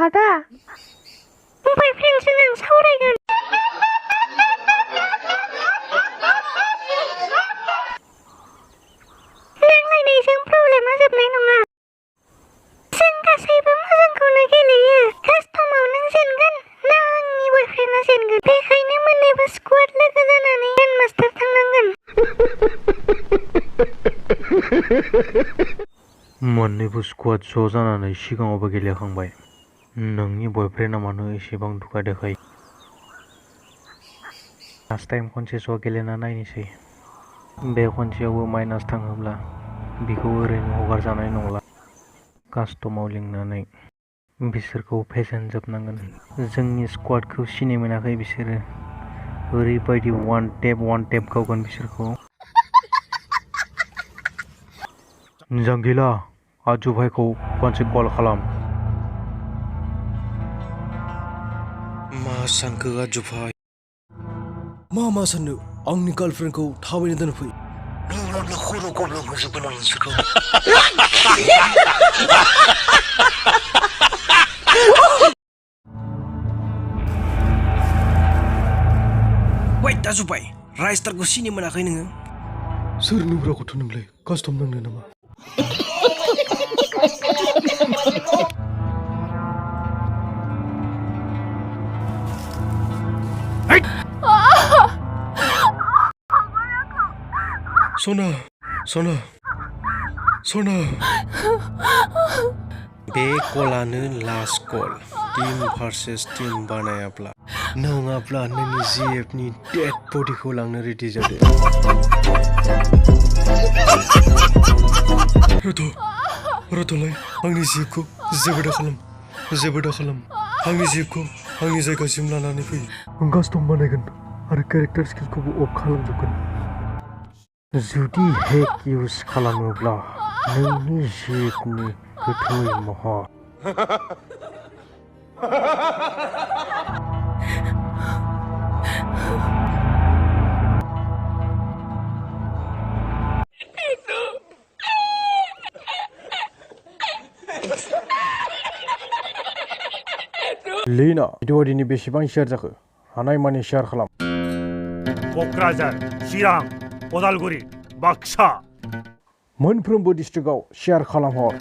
आदा बयफ्रेन्डजों आं सावरायगोन। नांलायनायजों प्रब्लेमा जोबनाय नङा। जों गासैबो मोजांखौनो गेलेयो। कास्टमाव नों जेनगोन ना आंनि बयफ्रेन्डआ जेनगोन? बेखायनो मोन्नैबो स्क्वाड लोगो जानानै ग्रेन्डमास्टार थांनांगोन। मोन्नैबो स्क्वाड ज' जानानै सिगाङावबो गेलेखांबाय। नोंनि बयफ्रेन्डआ मानो एसेबां दुगा देखायो? लास्ट टाइम खनसे ज' गेलेना नायनोसै। बे खनसेयावबो माइनास थाङोब्ला बिखौ ओरैनो हगारजानाय नंला। कास्टमाव लिंनानै बिसोरखौ फेजेनजोबनांगोन। जोंनि स्क्वाडखौ सिनाय मोनाखै बिसोरो। ओरैबायदि वान टेप गावगोन बिसोरखौ। जांगिला आजु भाइखौ खनसे कल खालाम। मा सानखो आजु भाइ? मा साननो? आंनि गार्लफ्रेन्डखौ थाबैनो दोनफै। नोंना खर' गब्लं होजोबगोन आं नोंसोरखौ। Wait, आजु भाइ, राइस्टारखौ सिनि मोनाखै नोङो? सोर नुब्राखौथ' नोंलाय कास्टम नांनो नामा? सना बे कलानो last call. Team versus team बानायाब्ला नङाब्ला नोंनि जिएफनि डेड बडिखौ लांनो रेडि जादो। रथ'लाय आंनि जिएफखौ जेबो दा खालाम। आंनि जिएफखौ आंनि जायगासिम लानानै फै। आं कास्टम बानायगोन आरो केरेक्टार स्किलखौबो अफ खालामजोबगोन। जुदि हेक इउज खालामोब्ला नोंनि जिएफनि गोथै महर। लिना भिडिअ दिनै बेसेबां शेयार जाखो? हानायमानि शेयार खालाम। क'क्राझार, चिरां, उदालगुरि, बाक्सा मोनफ्रोमबो डिस्ट्रिक्टआव शेयार खालामहर।